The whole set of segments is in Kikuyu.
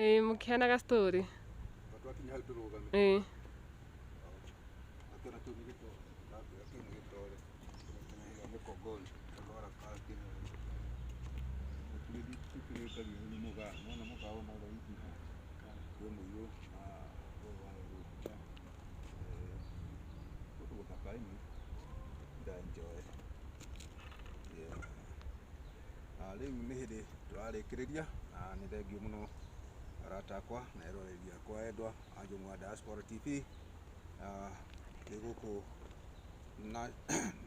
Ĩĩ, mũkĩheanaga story. Twakinya hau tũrũgame. Ĩĩ. Akĩona kĩu nĩ gĩtore, ndakwĩra kĩu nĩ gĩtore. Kĩrĩa mĩkongoni, gatwara kakĩrĩa. Tũkĩrĩkagia nĩ mũgaa, nĩwona mũgaa ũyũ na raithi. Kwĩ mũiyũ na ũyũ wa gũkũ. Kũndũ gũthaka anyway. Nda enjoy. Yeah. Na rĩu nĩ hĩndĩ tũrarĩkĩrĩria na nĩ thengiũ mũno arata akwa na eroreri akwa endwa a Njũng'wa Diaspora TV. Ndĩ gũkũ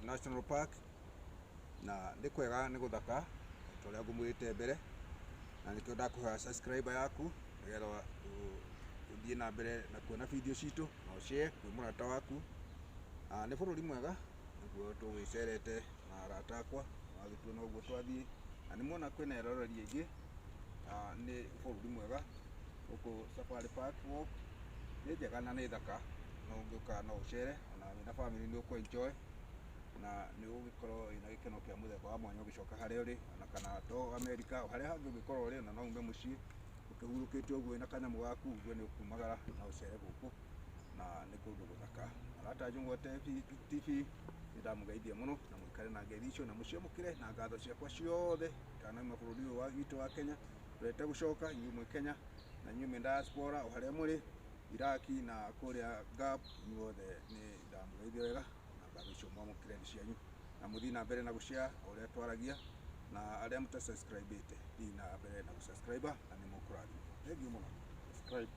National Park na nĩ kwega, nĩ gũthaka ta ũrĩa ngũmwĩrĩte mbere, na nĩkĩo ndakũhoya subscriber yaku nĩgetha ũthiĩ na mbere na kuona video citũ na ũshare kwĩ mũrata waku. Nĩ bũrũri mwega nĩguo tũgĩcerete na arata akwa, wagĩtuona ũguo twathiĩ na nĩ muona kwĩna eroreri aingĩ. Nĩ bũrũri mwega gũkũ. Safari Park Walk nĩ njega na nĩ thaka, no ũngĩũka no ũcere ona wĩna family nĩ ũkũ enjoy na nĩ ũgũgĩkorwo wĩna gĩkeno kĩa mũthemba wa mwanya ũgĩcoka harĩa ũrĩ, ona kana to America, o harĩa hangĩ ũngĩkorwo ũrĩ, ona no ume mũciĩ ũkĩhurũkĩte ũguo wĩna kanyamũ gaku ũguo nĩ ũkumagara na ũcere gũkũ na nĩ kũndũ gũthaka. Arata a Njũng'wa TV, nĩ ndamũgeithia mũno na mũikare na ngeithi icio na mũciamũkĩre na ngatho ciakwa ciothe. Ndanauma bũrũri ũyũ witũ wa Kenya, tũrete gũcoka inyuĩ mwĩ Kenya na inyuĩ mwĩ diaspora, o harĩa mũrĩ, Iraki na kũrĩa Gulf, inyuothe nĩ ndamũgeithia wega na ngatho icio mwamũkĩre nĩ cianyu na mũthiĩ na mbere na gũshare o ũrĩa twaragia, na arĩa mũtasubscribĩte, thiĩ na mbere na gũsubscribe na nĩ mũkũrathimwo. Thengiũ mũno. Subscribe.